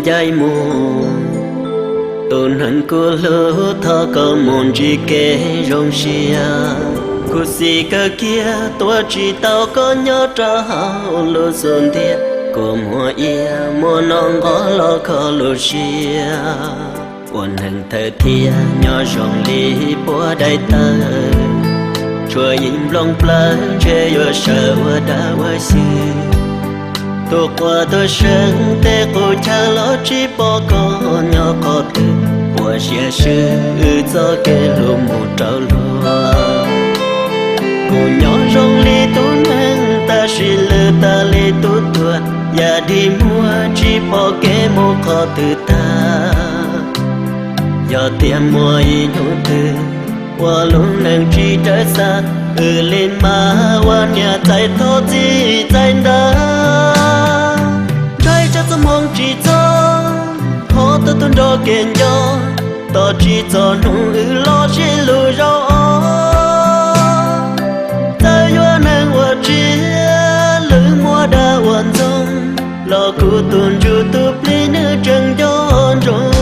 ncaim mus. Tus neeg kuv hlub, thov koj mus ntsib kev zoo siab. Khuv xim kawg kiag, tuav tsis tau koj nyob rau hauv lub xub ntiag. Kua muag iab muab noj nqos los kho lub siab. Ua neeg thawm thiab nyob zoo li puab daim tawv, tsuas yeej nplooj plawv ntshe yuav sawv ua dab ua xyw. Tus quas tuaj seev tej qub chaw los tsis pom koj nyob qhov twg, puas siab swb wb txoj kev hlub mus rau luag. Kuv nyob zoo li tub neeg, tab sis lwj tag li tub tuag, yam dig muag tsis pom kev mus qhov twg tag. Yog tias muaj ib hnub twg uas lub neej tsis dawb xav, wb li mas ua niam txais thov txij txais ntawd. Ntshai tsam txoj hmoo tsis txog, thov tau tus nrog kev nco, tos tsis txog hnub wb los sib hlub zaum ob. Txawm yuav neeg ua tsiaj, lwm muab dag ua ntxoog, los kuv tus ntsuj tus plig nws tseem nco ntsoov.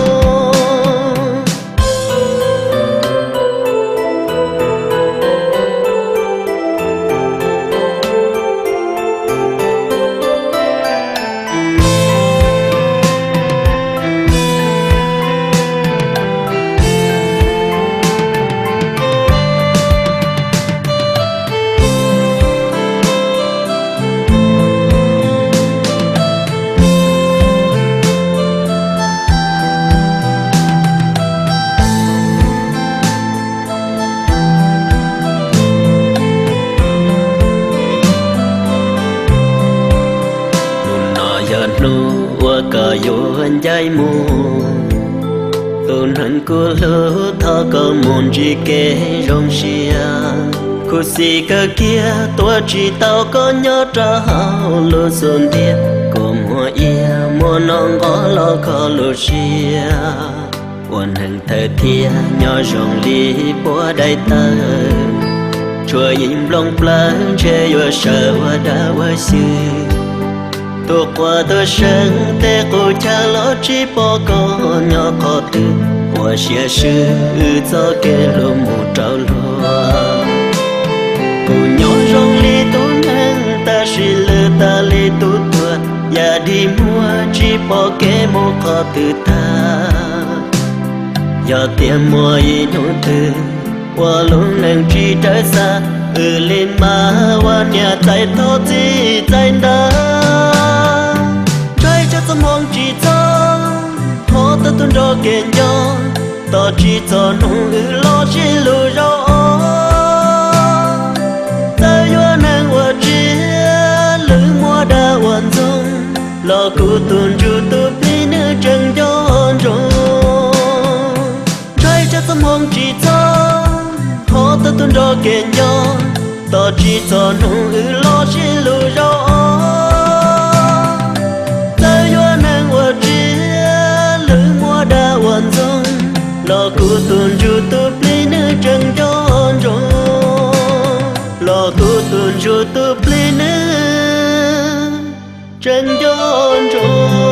Hnub no yog hnub uas koj yuav ncaim mus. Tus neeg kuv hlub, thov koj mus ntsib kev zoo siab. Khuv xim kawg kiag, tuav tsis tau koj nyob rau hauv lub xub ntiag. Kua muag iab muab noj nqos los kho lub siab. Ua neeg thawm thiab nyob zoo li puab daim tawv, tsuas yeej nplooj plawv ntshe yuav sawv ua dab ua xyw. Tus quas tuaj seev tej qub chaw los tsis pom koj nyob qhov twg, puas siab swb wb txoj kev hlub mus rau luag. Kuv nyob zoo li tub neeg, tab sis lwj tag li tub tuag, yam dig muag tsis pom kev mus qhov twg tag. Yog tias muaj ib hnub twg uas lub neej tsis dawb xav, wb li mas ua niam txais thov txij txais ntawd. Ntshai tsam txoj hmoo tsis txog, thov tau tus nrog kev nco, tos tsis txog hnub wb los sib hlub zaum ob. Txawm yuav neeg ua tsiaj, lwm muab dag ua ntxoog, los kuv tus ntsuj tus plig nws tseem nco ntsoov. Ntshai tsam txoj hmoo tsis txog, thov tau tus nrog kev nco, tos tsis txog hnub wb los sib hlub zaum ob. Txawm yuav neeg ua tsiaj, lwm muab dag ua ntxoog, los kuv tus ntsuj tus plig nws tseem nco ntsoov. Los kuv tus ntsuj tus plig nws tseem nco ntsoov.